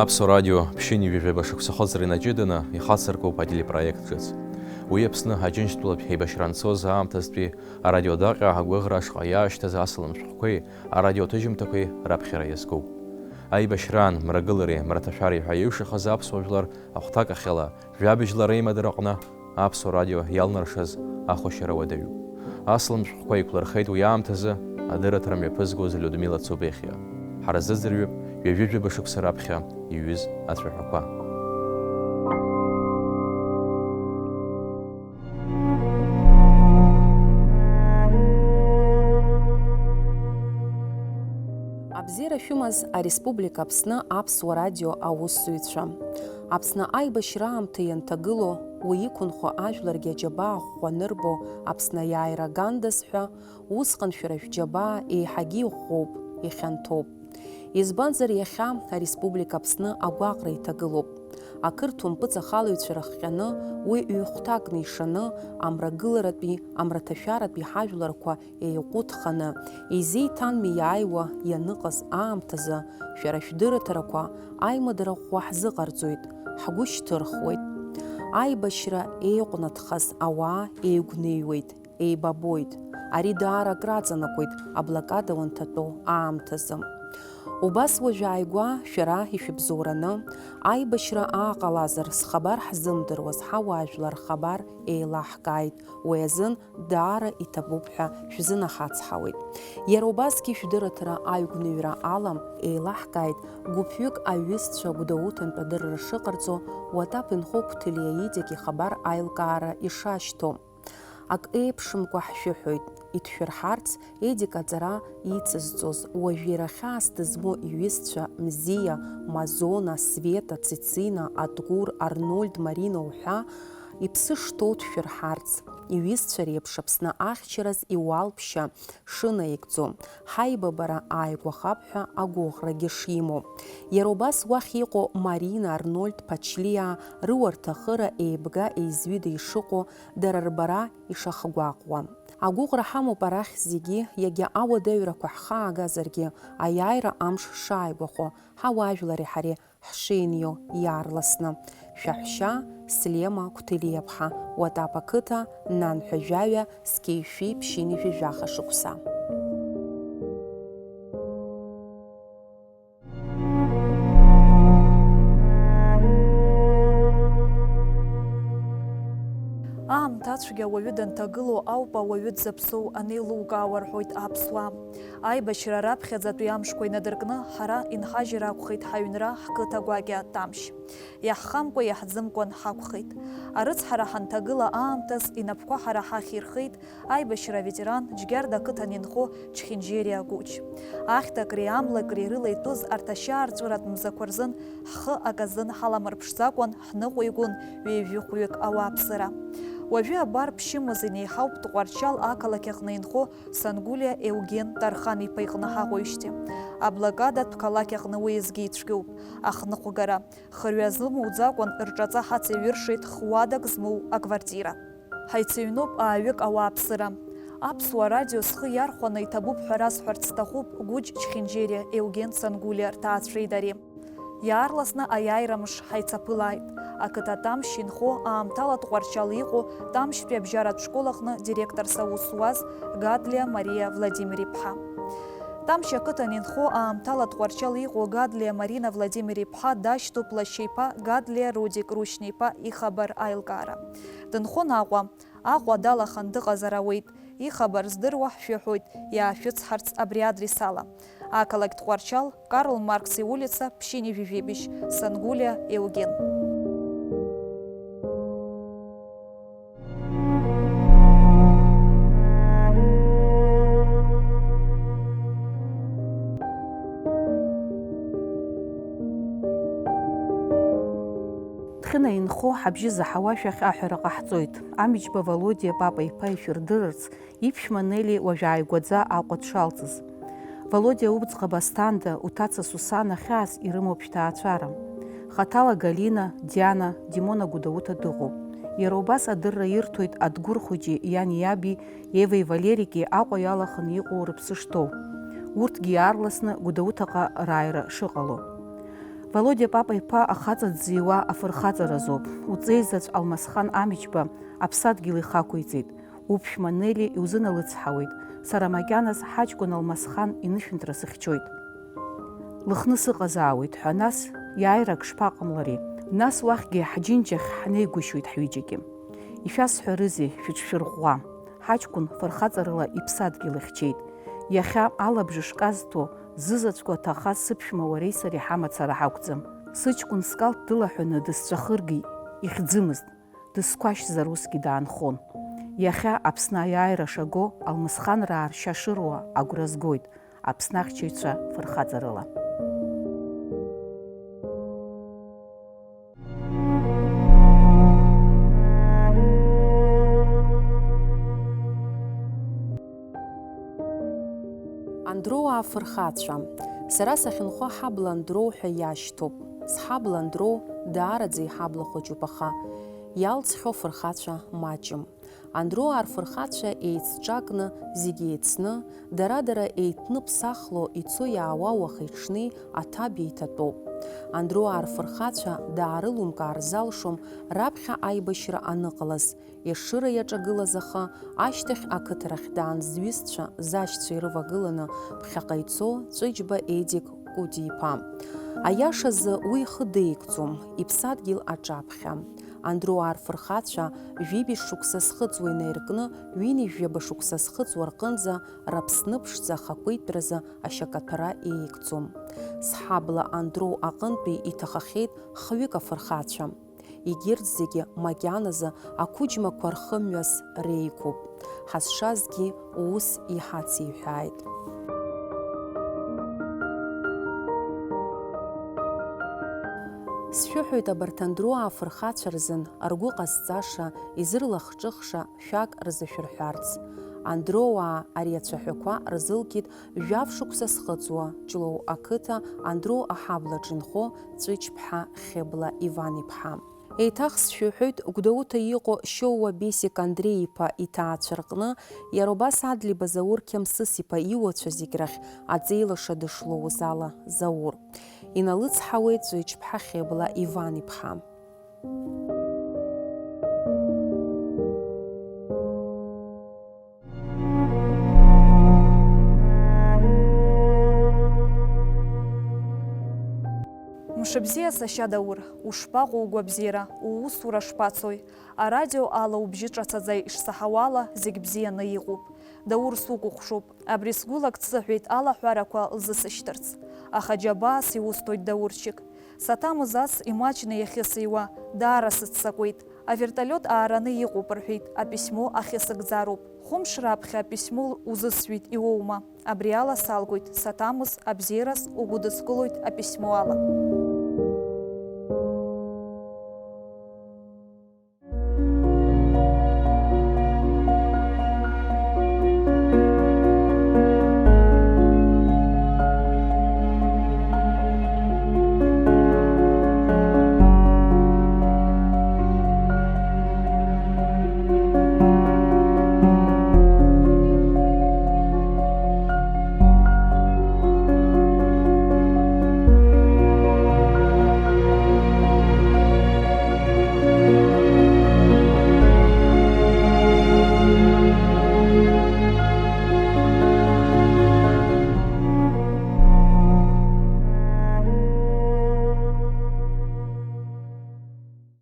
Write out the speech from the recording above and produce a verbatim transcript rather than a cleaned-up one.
Аԥсуа радио ԥшьынҩажәи жәаба шықәса ахыҵра инаҷыданы ихацыркуп ателепроект ҿыц. Уи Аԥсны Аџьынџьтәылатә еибашьра анцоз аамҭазтәи арадиодаҟьа агәыӷра ашҟа иаашьҭыз асалам шәҟәқәеи арадиоҭыжьымҭақәеи раԥхьара иазкуп. Аибашьраан, мрагылареи мраҭашәареи ҳәа иҩшахаз аԥсуа жәлар ахәҭакахьала, жәабжьла реимадара аҟны Аԥсуа радио иалнаршаз ахәашьара уадаҩуп. Асалам шәҟәқәа еиқәлырхеит уи аамҭазы адырраҭара мҩаԥызгоз Людмила Цубехиа. Ҳара ҳзыӡырҩып ҩажәи жәаба шықәса раԥхьа иҩыз ацәаҳәақәа. Абзиара шәымаз, Ареспублика Аԥсны Аԥсуа радио аусзуҩцәа. Аԥсны аибашьра аамҭа ианҭагылоу, уи иқәынхо ажәларгьы аџьабаа ӷәӷәа анырбо, Аԥсны аиааира агандаз ҳәа, усҟан шәара шәџьабаа еиҳагьы иӷәӷәоуп, ихьанҭоуп. Избанзар, иахьа ареспублика Аԥсны агәаҟра иҭагылоуп. Ақырҭуа мпыҵахалаҩцәа рыхҟьаны, уи ҩ-хәҭакны ишаны, амрагыларатәи, амраҭашәаратәи ҳажәларқәа еиҟәыҭханы, изеиҭанми иааиуа ианыҟаз аамҭазы, шәара шәдырраҭарақәа аимадара ӷәӷәа ҳзыҟарҵоит, ҳгәы шьҭырхуеит. Аибашьра еиҟәнаҭхаз ауаа еигәныҩуеит, еибабоит. Ари даара акраҵанакуеит аблокада уанҭатәоу аамҭазы. Убас уажәааигәа шәара ишәыбзоураны аибашьра ааҟалазар, зхабар ҳзымдыруаз ҳауаажәлар рхабар еилаҳкааит, уи азын даара иҭабуп ҳәа шәзынаҳацҳауеит. Иара убасгьы шәдырраҭара аигәныҩра ала еилаҳкааит гәыԥҩык аҩызцәа Гәдоуҭантә адырра шыҟарҵо, Уатаԥ инхо Қәҭлиа Едик ихабар аилкаара ишашьҭоу. Ак еиԥшымкәа ҳшәыҳәоит, иҭшәырҳарц Едик аҵара ицызҵоз, уажә иара хьаас дызмоу иҩызцәа Мзиа, Мазона, Света, Цицина, Адгәыр, Арнольд, Марина уҳәа, иԥсы шҭоу дшәырҳарц, иҩызцәа реиԥш Аԥсны ахьчараз иуалԥшьа шынаигӡо, ҳаибабара ааигәахап ҳәа агәыӷрагьы шимоу. Иара убас уахь иҟоу Марина, Арнольд, Ԥачлиаа рыуарҭахыра еибга-еизҩыда ишыҟоу, дара рбара ишахгәаҟуа. Агәыӷра ҳамоуп арахь зегьы, иагьа ауадаҩрақәа ҳхаагазаргьы, аиааира амш шааигәахо, ҳауаажәлари ҳареи ҳшеинио иаарласны. Шәаҳәшьа Слема Қәҭелиаԥҳа, Уатапа қыҭа, нанҳәа жәаҩа, зқьи шәи ԥшьынҩажәи жәаха шықәса. Аамҭа ацәгьа ауаҩы данҭагылоу ауп ауаҩы дзаԥсоу анеилукаауа рҳәоит аԥсуаа. Аибашьра раԥхьаӡатәи амшқәа инадыркны ҳара инҳажьыр акәхеит ҳаҩнра, ҳқыҭа гәакьа Тамшь. Иаҳхамкәа, иаҳӡымкәан ҳакәхеит. Арыцҳара ҳанҭагыла аамҭаз инапқәа ҳара ҳахь ирхеит аибашьра аветеран, Џьгьарда ақыҭан инхо Чхинџьериа Гәыџь. Ахьҭакреи амлакреи рыла итәыз арҭ ашьаарҵәыратә мзақәа рзын ҳхы аказын ҳаламырԥшӡакәан, ҳныҟәигон ҩажәи хәҩык ауааԥсыра. Уажәы абар ԥшьымз инеиҳауп Тҟәарчал ақалақь аҟны инхо Сангәлиа Еуген Тархан-иԥа иҟны ҳаҟоижьҭеи. Аблокадатә қалақь аҟны уеизгьы ицәгьоуп, ахныҟәгара. Хырҩа злымоуӡакәан рҿаҵа ҳацеиҩыршеит х-уадак змоу аквартира. Ҳаицыҩноуп ааҩык ауааԥсыра. Аԥсуа радио схы иархәаны иҭабуп ҳәа расҳәарц сҭахуп Гәыџь Чхинџьериа Еуген Сангәлиа рҭаацәеи дареи. Иаарласны аиааира мш ҳаицаԥылааит. Ақыҭа Тамшь инхо аамҭала Тҟәарчал иҟоу Тамшьтәи абжьаратә школ аҟны директорс аус зуаз Гадлиа Мариа Владимир-иԥҳа. Тамшь ақыҭан инхо аамҭала Тҟәарчал иҟоу Гадлиа Марина Владимир-иԥҳа дашьҭоуп лашьа иԥа Гадлиа Рудик Рушьни-иԥа ихабар аилкаара. Дынхон Аҟәа. Аҟәа далахан дыҟазар ауеит. Ихабар здыруа ҳшәыҳәоит, иаашәыцҳарц абри адрес ала. Ақалақь Тҟәарчал, Карл Маркс иулица, ԥшьынҩажәи жәибжь, Сангәлиа Еуген. Дхьына инхо ҳабжьы заҳауа шәахь аҳәара ҟаҳҵоит. Амиџьба Володиа Папа-иԥа ишәырдырырц, иԥшәма Нели уажә ааигәаӡа Аҟәа дшалҵыз. Володиа уӡӷаб Асҭанда, уҭаца Сусана хьаас ирымоуп шәҭаацәара. Хаҭала Галина, Диана, Димона Гәдоуҭа дыҟоуп. Иара убас адырра ирҭоит Адгәыр хәыҷи иани иаби, Евеи Валерики Аҟәа иалаханы иҟоу рыԥсы шҭоу. Урҭгьы иаарласны Гәдоуҭаҟа рааира шыҟало. Володиа Папа-иԥа ахаҵа дзиуа афырхаҵаразоуп. Уҵеи заҵә Алмасхан Амичба аԥсадгьыл ихақәиҵеит. Уԥшәма Нели иузыналыцҳауеит. Сара макьаназ ҳаҷкәын Алмасхан инышәынҭра сыхьчоит. Лыхны сыҟазаауеит ҳәа, нас иааирак шԥаҟамлари? Нас уахьгьы ҳџьынџьахь ҳнеигәышьоит ҳҩыџьагьы. Ишәасҳәарызеи, шәыҽшәырӷәӷәа. Ҳаҷкәын фырхаҵарала иԥсадгьыл ихьчеит. Иахьа алабжыш казҭәо, зызаҵәқәа ҭаха сыԥшәма уареи сареи ҳамацара ҳақәӡам. Сыҷкәын скалҭ дылаҳәаны дысҵәахыргьы ихьӡымызт, дысқәашьзар усгьы даанхон. Иахьа Аԥсны аиааира шаго, Алмысханраа ршьа шыруа агәра згоит, Аԥсны ахьчаҩцәа фырхаҵарыла. Андроу афырхацәа. Сара сахьынхо аҳабла Андроу ҳәа иашьҭоуп. Сҳабла Андроу даараӡа иҳабла хәыҷуп, аха иалҵхьоу афырхацәа маҷым. Андроу арфырхацәа еицҿакны, зегьы еицны, дара-дара еиҭныԥсахло ицо-иаауа уахи-ҽни аҭаб еиҭатәоуп. Андроу арфырхацәа даарылумкаар залшом раԥхьа аибашьра аныҟалаз, Ешыра иаҿагылаз, аха ашьҭахь ақыҭарахь даан зҩызцәа, зашьцәа ирывагыланы ԥхьаҟа ицо Ҵәыџьба Едик Кәыдиԥа. Аиашазы уи ихы деигӡом, иԥсадгьыл аҿаԥхьа. Андроу арфырхацәа жәибжь шықәса зхыҵуа инаиркны, ҩынҩажәаба шықәса зхыҵуа рҟынӡа Раԥсны ԥшӡа ахақәиҭтәразы ашьакаҭәара еигӡом. Сҳабла Андроу аҟынтәи иҭахахьеит хҩык афырхацәа. Егьырҭ зегьы макьаназы ақәыџьмақәа рхымҩас реиқәуп. Ҳазшазгьы ус иҳациҳәааит. Сшәыҳәоит абарҭ Андроу афырхацәа рзын ргәы ҟазҵаша, изырлахҿыхша шәак рзышәырҳәарц. Андроуаа ари ацәаҳәақәа рзылкит жәаф шықәса зхыҵуа Ҷлоу ақыҭа Андроу аҳаблаҿ инхо Ҵәыџьԥҳа Хьыбла Иван-иԥҳа. Еиҭах сшәыҳәоит Гәдоуҭа иҟоу Шьоуа Бесик Андреи-иԥа иҭаацәа рҟны, иара убас Адлеиба Заур Қьамсыс-иԥа иуацәа зегь рахь аҵеилаша дышлоуз ала Заур. Иналыцҳауеит Ҵәыџьԥҳа Хьыбла Иван-иԥҳа. Мшыбзиа, сашьа Даур, ушԥаҟоу угәабзиара, уусура шԥацои? Арадио ала убжьы ҿацаӡа ишсаҳауала, зегь бзианы иҟоуп. Даур, сукәыхшоуп. Абри сгәылак дсыҳәеит алаҳәарақәа лзысышьҭырц. Аха џьабаас иусҭоит, Даурчик. Саҭамыз ас имаҷны иахьысыҩуа, даара сыццакуеит. Авертолиот аараны иҟоуп, рҳәеит, аписьмо ахьысыгӡароуп. Хәымш раԥхьа аписьмо узысҩит, иуоума? Абри ала салгоит, саҭамыз, абзиараз угәыдыскылоит аписьмо ала.